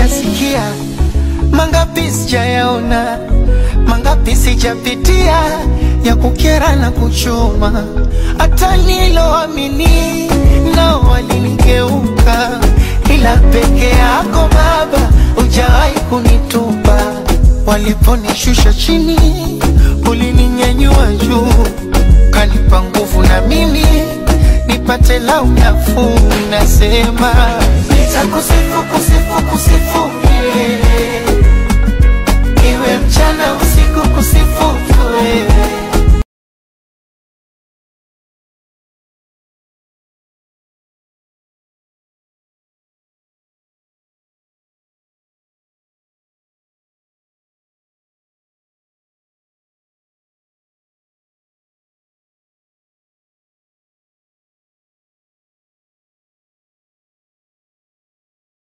sijayasikia, mangapi sijayaona, mangapi sijapitia, ya kukera na kuchoma. Hata niloamini nao walinigeuka, ila peke yako Baba hujawahi kunitupa. Waliponishusha chini ulininyanyua juu, kanipa nguvu na mimi nipate lau nafuu. Nasema